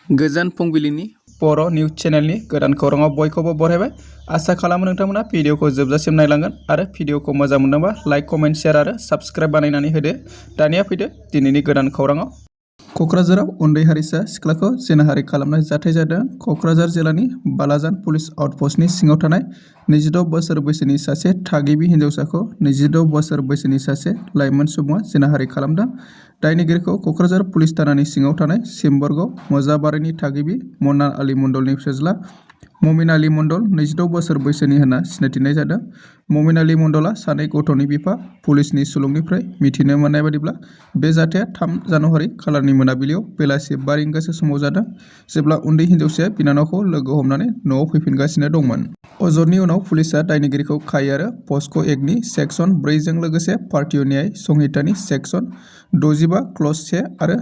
गोजोन फुंबिलिनि बर' निउज चेनेलनि गोदान खौराङाव बयखौबो बरायबाय। आसा खालामो नोंथांमोना भिडिअखौ जोबजासिम नायलांगोन आरो भिडिअखौ मोजां मोनदोंबा लाइक, कमेन्ट, शेयार आरो साबस्क्राइब बानायनानै होदो। दानिया फैदो दिनैनि गोदान खौराङाव। क'क्राझाराव उन्दै हारिसा सिख्लाखौ जिनाहारि खालामनाय जाथाय जादों। क'क्राझार जिल्लानि बालाजान पुलिस आउटपस्टनि सिङाव थानाय 26 बोसोर बैसोनि सासे थागिबि हिन्जावसाखौ 26 बोसोर बैसोनि सासे लाइमोन सुबुङा जिनाहारि खालामदों। दायनिगिरिखौ क'क्राझार पुलिस थानानि सिङाव थानाय सिम्बरग मोजाबारिनि थागिबि मन्नान आली मण्डलनि फिसाज्ला ममिन आली मण्डल 26 बोसोर बैसोनि होनना सिनायथिनाय जादों। ममिन आली मण्डलआ सानै गथ'नि बिफा। पुलिसनि सुलुंनिफ्राय मिथिनो मोननाय बादिब्ला बे जाथाया 3 जानुवारि खालारनि मोनाबिलियाव बेलासि 5 रिंगासो समाव जादों, जेब्ला उन्दै हिन्जावसाया बिनानावखौ लोगो हमनानै न'आव फैफिनगासिनो दंमोन। अजदनि उनाव पुलिसआ दायनिगिरिखौ खाय आरो पस्क' एक्टनि सेक्सन 4 जों लोगोसे भारतीय न्याय संहितानि सेक्सन 65 क्लज 1 आरो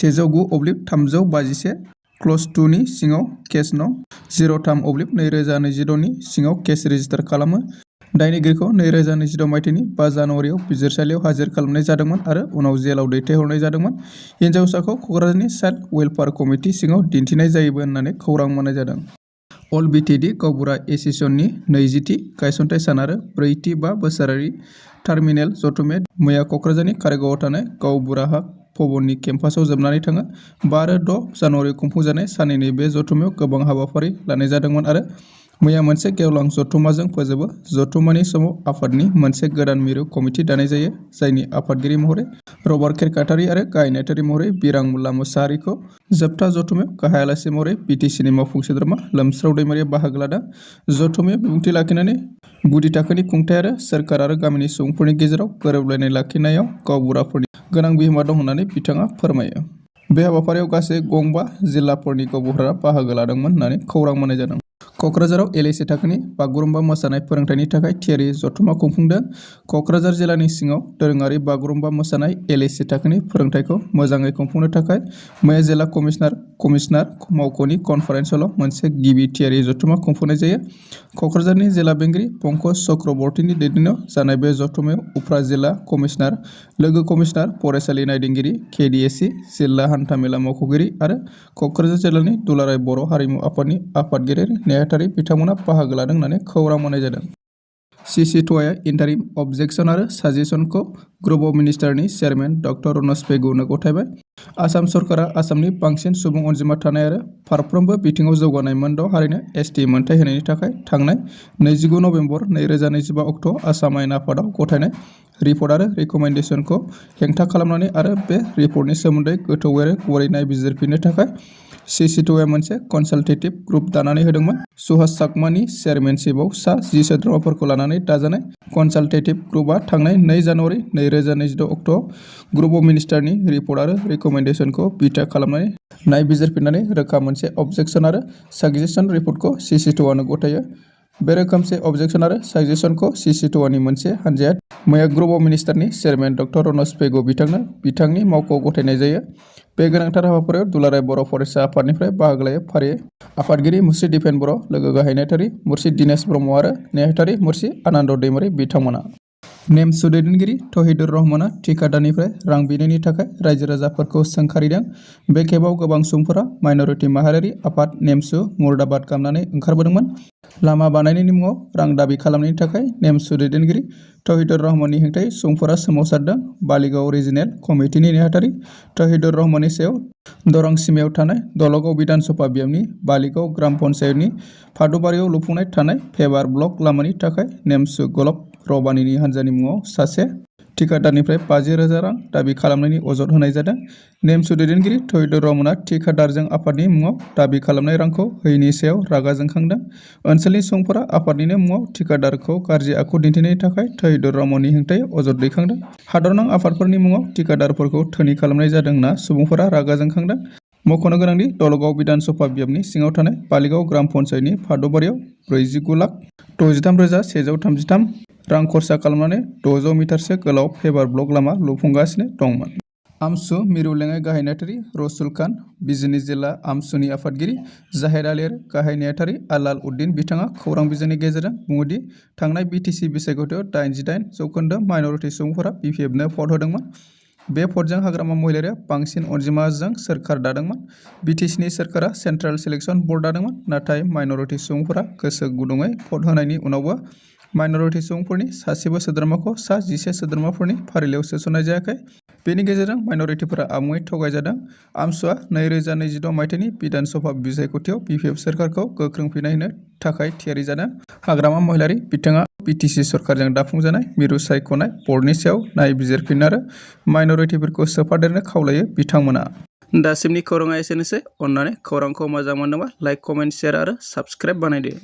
109/351 क्लज 2 नि सिङाव केस नं 03/2026 नि सिङाव केस रेजिस्टार खालामो। दायनिगिरिखौ 2026 मायथाइनि 5 जानुवारियाव बिजिरसालियाव हाजिर खालामनाय जादोंमोन आरो उनाव जेलाव दैथायहरनाय जादोंमोन। हिन्जावसाखौ क'क्राझारनि चाइल्ड वेलफेयार कमिटि सिङाव दिन्थिनाय जायोबो होननानै खौरां मोननाय जादों। अल बिटिएडि गावबुरा एस'सिएशननि 20थि गायसनथाइ सान आरो 4थि 5 बोसोरारि टार्मिनेल जथुम्माया मैया क'क्राझारनि कारिगावआव थानाय गावबुराहा भवननि केम्पासआव जोबनानै थाङो। 5 आरो 6 जानुवारियाव खुंफुंजानाय सानैनि बे जथुम्मायाव गोबां हाबाफारि लानाय जादोंमोन आरो मैया मोनसे गेवलां जथुम्माजों फोजोबो। जथुम्मानि समाव आफादनि मोनसे गोदान मिरु कमिटि दानाय जायो, जायनि आफादगिरि महरै रबार्ट खेरखातारि आरो गाहाय नेहाथारि महरै बिरांमुल्ला मुसाहारिखौ जोबथा जथुम्मायाव गाहाय आलासि महरै बिटिसिनि मावफुं सोद्रोमा लोमस्राव दैमारिया बाहागो लादों। जथुम्मायाव बिबुंथि लाखिनानै गुदि थाखोनि खुंथाय आरो सोरखार आरो गामिनि सुबुंफोरनि गेजेराव गोरोबलायनाय लाखिनायाव गावबुराफोरनि गोनां बिहोमा दं होननानै बिथाङा फोरमायो। बे हाबाफारियाव गासै 5 जिल्लाफोरनि गावबुराफोरा बाहागो लादोंमोन होननानै खौरां मोननाय जादों। क'क्राझाराव एलएसि थाखोनि बागुरुम्बा मोसानाय फोरोंथायनि थाखाय थियारि जथुम्मा खुंफुंदों। क'क्राझार जिल्लानि सिङाव दोरोङारि बागुरुम्बा मोसानाय एलएसि थाखोनि फोरोंथायखौ मोजाङै खुंफुंनो थाखाय मैया जिल्ला कमिशनार मावख'नि कनफारेन्स हलाव मोनसे गिबि थियारि जथुम्मा खुंफुंनाय जायो। क'क्राझारनि जिल्ला बेंगिरि पंकज चक्रबर्तीनि दैदेननायाव जानाय बे जथुम्मायाव उफ्रा जिल्ला कमिशनार, लोगो कमिशनार, फरायसालि नायदिंगिरि, केडिएसि, जिल्ला हान्थामेला मावख'गिरि आरो क'क्राझार जिल्लानि दुलाराय बर' हारिमु आफादनि आफादगिरि नेहाथारि बिथांमोना बाहागो लादों होननानै खौरां मोननाय जादों। सिसिट'आ इन्टारिम अबजेक्सन आरो साजेसनखौ ग्रुप अफ मिनिस्टारनि चेयारमेन ड रनज पेगुनो गथायबाय। आसाम सरकारा आसामनि बांसिन सुबुं अनजिमा थानाय आरो फारफ्रोमबो बिथिङाव जौगानाय मोनद' हारिनो एसटि मोनथाय होनायनि थाखाय थांनाय 29 नबेम्बर 2025 अक्ट'आव आसाम आयेन आफादाव गथायनाय रिपर्ट आरो रिकमेन्डेसनखौ हेंथा खालामनानै आरो बे रिपर्टनि सोमोन्दै गोथौयै आरो गुवारै नायबिजिरफिननो थाखाय सिसिट'आ मोनसे कनसालटेटिभ ग्रुप दानानै होदोंमोन। सुहास चाकमानि चेयारमेनशिपआव सा 10 सोद्रोमाफोरखौ लानानै दाजानाय कनसालटेटिभ ग्रुपआ थांनाय 2 जानुवारि 2026 अक्ट'आव ग्रुप अफ मिनिस्टारनि रिपर्ट आरो रिकमेन्डेसनखौ बिथा खालामनानै नायबिजिरफिननानै रोखा मोनसे अबजेक्सन आरो साजेसन रिपर्टखौ सिसिट'आनो गथायो। बे रोखोमसे अबजेक्सन आरो साजेसनखौ सिसिट'आनि मोनसे हानजाया मैया ग्रुप अफ मिनिस्टारनि चेयारमेन ड रनज पेगु बिथांनो बिथांनि मावख'आव गथायनाय जायो। बे गोनांथार हाबाफारियाव दुलाराय बर' फरायसा आफादनिफ्राय बाहागो लायो फारियै आफादगिरि मुर्शि दिपेन बर', लोगो गाहाय नेहाथारि मुर्शि दिनेश ब्रह्म आरो नेहाथारि मुर्शि आनन्द दैमारि बिथांमोना। नेमसु दैदेनगिरि तहिदुर रहमानआ थिकादारनिफ्राय रां बिनायनि थाखाय रायजो राजाफोरखौ सोंखारिदों। बे खेबाव गोबां सुबुंफोरा माइनरिटि माहारियारि आफाद नेमसु मुर्दाबाद गाबनानै ओंखारबोदोंमोन। लामा बानायनायनि मुङाव रां दाबि खालामनायनि थाखाय नेमसु दैदेनगिरि तहिदुर रहमाननि हेंथायै सुबुंफोरा सोमावसारदों। बालिगाव रिजिनेल कमिटिनि नेहाथारि तहिदुर रहमाननि सायाव दरं सिमायाव थानाय दलगाव बिधान सभा बियाबनि बालिगाव ग्राम पन्चायतनि फादुबारियाव लुफुंनाय थानाय फेभार ब्लक लामानि थाखाय नेमसु गलब रबानिनि हान्जानि मुङाव सासे थिकादारनिफ्राय 50,000 रां दाबि खालामनायनि अजद होनाय जादों। नेमसु दैदेनगिरि तहिदुर रहमानआ थिकादारजों आफादनि मुङाव दाबि खालामनाय रांखौ होयैनि सायाव रागा जोंखांदों। ओनसोलनि सुबुंफोरा आफादनिनो मुङाव थिकादारखौ गाज्रि आखु दिन्थिनायनि थाखाय तहिदुर रहमाननि हेंथायै अजद दैखांदों। हादरनां आफादफोरनि मुङाव थिकादारफोरखौ धोनि खालामनाय जादों होनना सुबुंफोरा रागा जोंखांदों। मख'नो गोनांदि दलगाव बिधान सभा बियाबनि सिङाव थानाय बालिगाव ग्राम पन्चायतनि फादुबारियाव 49,63,133 रां खरसा खालामनानै 600 मिटारसो गोलाव फेभार ब्लक लामा लुफुंगासिनो दंमोन। आमसु मिरु लेङाइ गाहाय नेहाथारि रसुल खान, बिजिनी जिल्ला आमसुनि आफादगिरि जाहेर आली आरो गाहाय नेहाथारि आलाल उद्दिन बिथाङा खौरां बिजोंनि गेजेरजों बुङोदि थांनाय बिटिसि बिसायख'थियाव 88% माइनरिटि सुबुंफोरा बिपिएफनो भट होदोंमोन। बे भटजों हाग्रामा महिलारिया बांसिन अनजिमाजों सोरखार दादोंमोन। बिटिसिनि सोरखारा सेन्ट्रेल सिलेक्सन बर्ड दादोंमोन, नाथाय माइनरिटि सुबुंफोरा गोसो गुदुङै भट होनायनि उनावबो माइनरिटि सुबुंफोरनि सासेबो सोद्रोमाखौ सा 11 सोद्रोमाफोरनि फारिलाइयाव सोसननाय जायाखै। बेनि गेजेरजों माइनरिटिफोरा आबुङै थगायजादों। आमसुआ 2026 मायथाइनि बिधान सभा बिसायख'थियाव बिपिएफ सोरखारखौ गोख्रोंफिन्नाय होनो थाखाय थियारि जादों। हाग्रामा महिलारि बिथाङा बिटिसि सरकारजों दाफुंजानाय मिरु सायख'नाय बर्डनि सायाव नायबिजिरफिन आरो माइनरिटिफोरखौ सोफादेरनो खावलायो। बिथांमोना दासिमनि खौराङा एसेनोसै। अन्नानै खौरांखौ मोजां मोनदोंबा लाइक, कमेन्ट, शेयार आरो साबस्क्राइब बानायदो।